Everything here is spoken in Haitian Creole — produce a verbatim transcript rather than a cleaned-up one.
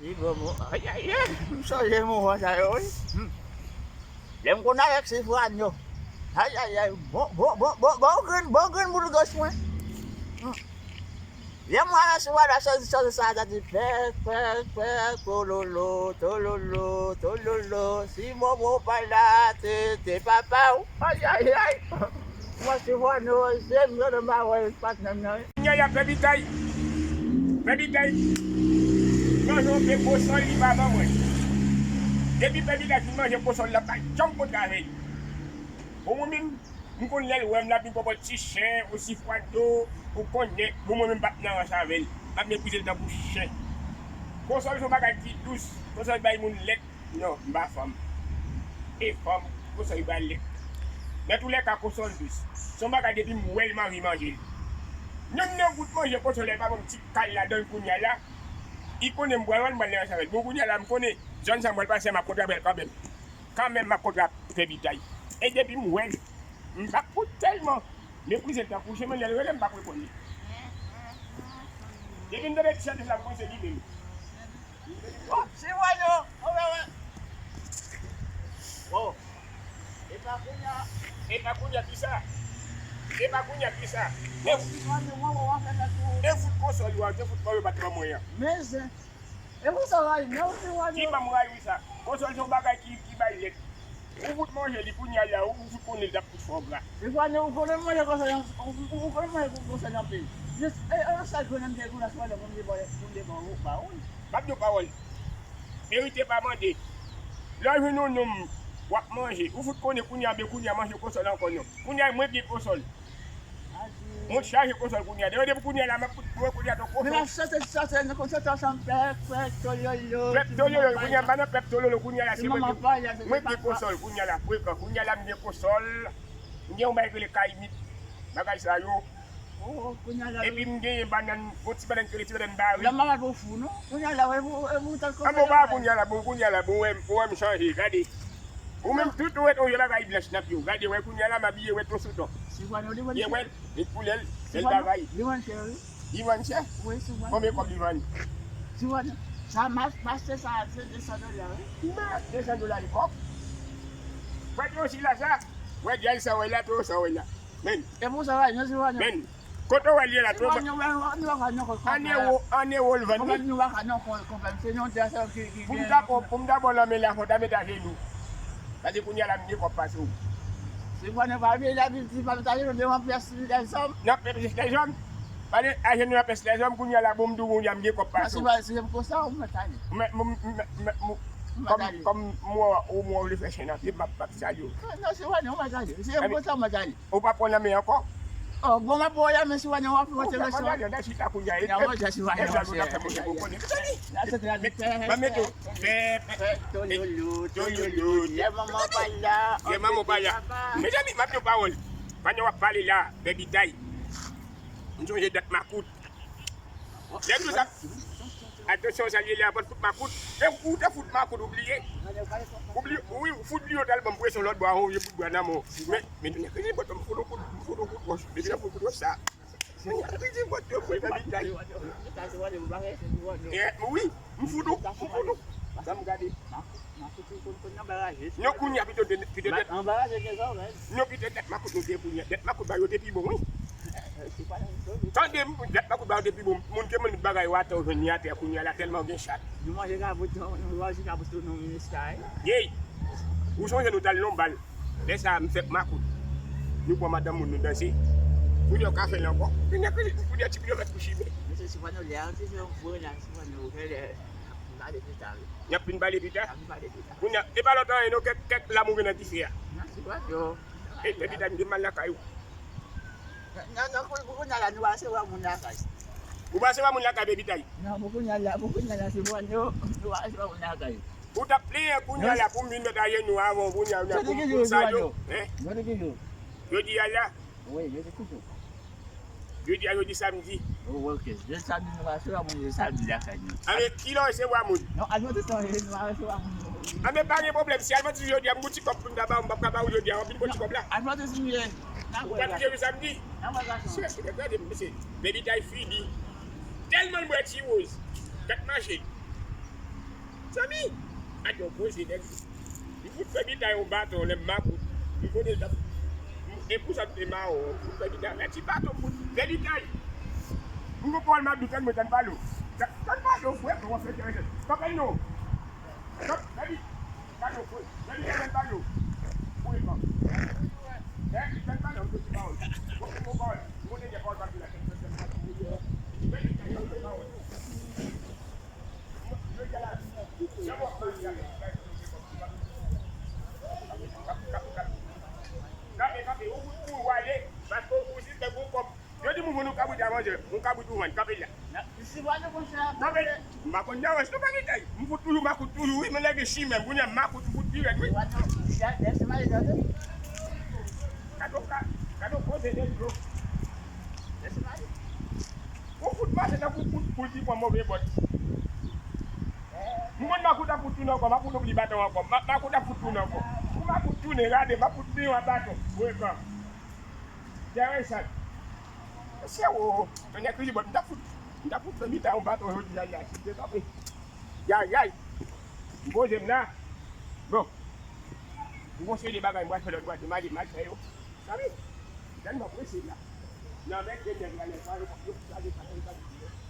Li bon, bon. Ay, ay, ay. M sonje moman sa yo, wi. Hmm. Lè m konn avèk Sifwano. Ay, ay, ay. Bon, bon, bon, bon, bon grenn, bon grenn boul gòch mwen. Hmm. Lè m wè Sifwano chante, chante sa, sa di pèk, pèk, pèk, tololo, tololo, tololo. Si Bobo pa la, te, te papa w. Ay, ay, ay. Mwen Sifwano, se m yo nan ba wè patnè m nan. Kounye a Pè Bitay. Pè Bitay manje yon pye kosòl li pa ban mwen. Depi Pè Bitay fin manje kosòl la, pa janm kontre avè l. Bon, mwen menm, m konn lè l wè m, l ap vin pòpòt ti chen, osi fwado, ou konnen, bon, mwen menm m p ap nan rans avè l. M ap meprize l tankou chen. Kosòl se yon bagay ki dous, kosòl bay moun lèt. Non, m pa fanm. E fanm, kosòl li pral lèt. Nan toulèka, kosòl dous. Se yon bagay depi m wè l, m anvi manje l. Menm nan gout manje kosòl la, li pa ban m ti kal ladan l kounye a la. Li konnen m pral wè l, m pral lè ansanm avè l. Bon, kounye a la, m konnen zòn sa m pral pase, m ap kontre avè l kanmenm. Kanmenm, m ap kontre avè Pè Bitay. E depi m wè l, m pa fout tèlman meprize l tankou chen, men lè l rele m, m p ap reponn li. Depi m tande ti chante sa, m panse li menm. Oh, se mwen yo. Oh, wè, wè. Oh. E pa kounye a. E pa kounye a ki sa? E pa kounye a ki sa? E, e fout konsòl yo a, te fout mwen yo bat ban mwen an. Men zen. E pou sa rayi, men ou se mwen yo. Ki ban m rayi sa? Konsòl se yon bagay ki, ki bay lèt. Ou fout manje li kounye a la, ou fout konnen l t ap fout fè w gra. Sifwano, ou konnen manje konsèy an, ou, ou konnen manje konsèy anpil. Jis, e, e, sa grenn an te grenn aswè la pou m te ba, pou m te ba ou, ba ou. M ap di w pawòl. Verite pa mande. Lè w jwenn yon nonm w ap manje, ou fout konnen kounye a, men kounye a manje konsòl ankò non. Kounye a mwen gen konsòl. Mwen chaje konsòl kounye a. Dayè depi kounye a la, m ap kout mwen kounye a ton konsòl. Men m ap chante, chante, nan konsèy sa, m pèk, pèk, tololo. Pèk tololo, kounye a m pa nan pèk tololo, kounye a la, se mwen ki, mwen ki gen konsòl, kounye a la, frekan, kounye a la, m gen konsòl. M gen yon bagay ki rele kayimit. Bagay sa yo. Oh, kounye a la. Epi m genyen bannann, yon ti bannann ki rele ti bannann bari. Lè m ap fou, non? Kounye a la, wè, e pou, e pou tan konsèy. An bon, pa kounye a la, bon, kounye a la, bon, wè, wè m chanje, gade. Ou menm tout ou ret, ou jwe bagay blanch nan pye w. Gade, wè, kounye a la, m abiye, wè, ton sou ton. Sifwano, li vann chè. Wè, li koulè l, bèl bagay. Li vann chè, wi. Li vann chè? Wi, Sifwano. Konbyen kòb li vann? Sifwano, sa, m a-, m achte sa, se de san dola, wi. M a-, de san dola, li kòb. Wè, te osi la, sa. Wè, djay sa, wè, la, to, sa, wè, la. Men. E pou sa, wè, non, Sifwano. Men. Kote w wè l ye la, twò. An ewo, an ewo l vann, wi. Pou m ta, pou m ta ba w lanmen la, fò w ta met ajenou. Paske kounye a la, m gen kòb pase w. Se mwen, nan pa vye, la vil di pa met ajenou devan pyès lèzòm. Nan pyès lèzòm. Pale ajenou nan pyès lèzòm, kounye a la, bon, m di w, kounye a, m gen kòb pase w. Men, m, m, m, m, kòm, kòm mwen, ou mwen vle fè chen nan pye, m ap, m ap salye w. Non, se mwen, non, m ap salye. Se konsa, m ap salye. Ou pa pran lanmen ankò? Oh, bon, m ap pran lanmen si w ap fè mwen te resyon. Nan manje si w ap fè mwen te resyon. Ban m mete w. Pè, pè, pè, tololo, tololo. Lè manman w pa la. Lè manman w pa la. Mezanmi, m ap di w pawòl. Pandan w ap pale la, Pè Bitay. M sonje dat makout. Lè m di w sa. Atansyon, sa l ye la, pa t fout makout. E ou te fout makout, ou bliye. Ou bliye, wi, ou fout bliye, ou t al ban m presyon lòt bò a, ou vye bout bwa nan men w. Men, men tounen kredi bòt, m fout yon kout, m fout yon kout wòch. Depi lè m fout kout wòch sa. Tounen kredi bòt, yo, fè bagay. Eh, wi, m fout yon, m fout yon. Sa m gade. Non, kounye a pito de, pito de. Non, pito dat makout nou te kounye a. Dat makout ba yo te pi bon, wi. Tande m, dat makout ba yo te pi bon. Moun ke moun bagay yo atè, ou jwenn li atè kounye a la tèlman gen chat. Nou manje kabrit, nou manje kabrit tou, nou minis kay. Yey! Ou sonje nou t al nan bal. Lè sa a, m fèk makout. Nou pran madanm moun, nou danse. Kounye a w ka fè l ankò. Kounye a, kounye a, ti kilomèt pou chimen. Mesye, si pa nou lè a, se yon gwo nan, si pa nou lè. N ap vin pale pita, wi. N ap vin pale pita. N ap vin pale pita. Kounye a, e pa lòt anyen non, kèk, kèk lam ou gen nan dife a. Nan, se pa yo. E, Pè Bitay, m gen mal lakay ou. Non, non, pou, pou kounye a la, nou pa resevwa moun lakay. Ou pa resevwa moun lakay, Pè Bitay? Non, pou kounye a la, pou kounye a la, se bon, nou, nou pa resevwa moun lakay. Ou t ap plenyen kounye a la pou m vin met ajenou avan w, kounye a, ou nan pou m sa yo. Jodi ki jou? Jodi a la. Wi, jodi ki jou? Jodi a, jodi samdi. Oh, ok. Jodi samdi, nou pa resevwa moun, jodi samdi, la fè nou. Anben, kilè w resevwa moun? Non, advantis, non, nou pa resevwa moun. Anben, pa gen pwoblèm. Si advantis jodi a, m gon ti kòb pou m ta ba w, m p ap ka ba w jodi a, w ap vin pran ti kòb la. Advantis, nou ye. Ou pa toujou vin samdi? Chèche, gade, mesye. Baby Tay fini. Tèlman l bwè ti woz. Gad mache. Zanmi, ak yon gwo jenès. M fout fè bitay yon baton lè m makout. M konnen l t ap. E pou sa m te mawon. M fout fè bitay. Fè ti baton m fout fè bitay. M gon pawòl m ap di w, tann mwen, tann pale w. Tann pale w, frè, kòman fè kè rejèt. Tanpri non. Tann, tann, tann pale w, frè. Tann, tann pale w. Ou e kòm. Tann pale w, m te di pawòl. Bon, bon, pawòl. M konnen gen pawòl m ap di la, tann, tann, tann, tann, tann. Fè bitay, tann pawòl. Yo di moun, moun nou kabriti a manje, moun kabriti ou vann, kanpe la. Kanpe, m pa konn nan wès nou pa gen kay. M fout toujou makout toujou, wi, men lè gen chimè, kounye a makout, m fout pi rèd, wi. Gade w ka, gade w koze nèg yo. Ou fout mache tankou poul, poul ki pran move bòt. M konn makout ap fout tounen ankò, makout oubli baton ankò. Ma-, makout ap fout tounen ankò. Pou makout tounen, gade, makout biyon ap baton. Mwen pran. Dèyè sa. Mesye, o, mwen nèg ki bòt, m t ap fout, m t ap fout fè mitan yon baton jodi a, yay, si te kanpe. Yay, yay. M poze m la. Bon. M gon seri de bagay m pral fè lòt bwa, m al, m al fè yo. Sa vle, dan m ap prese la. Nan mèt de nèg la, nèg pa yo, yo, yo, yo, yo, yo, yo,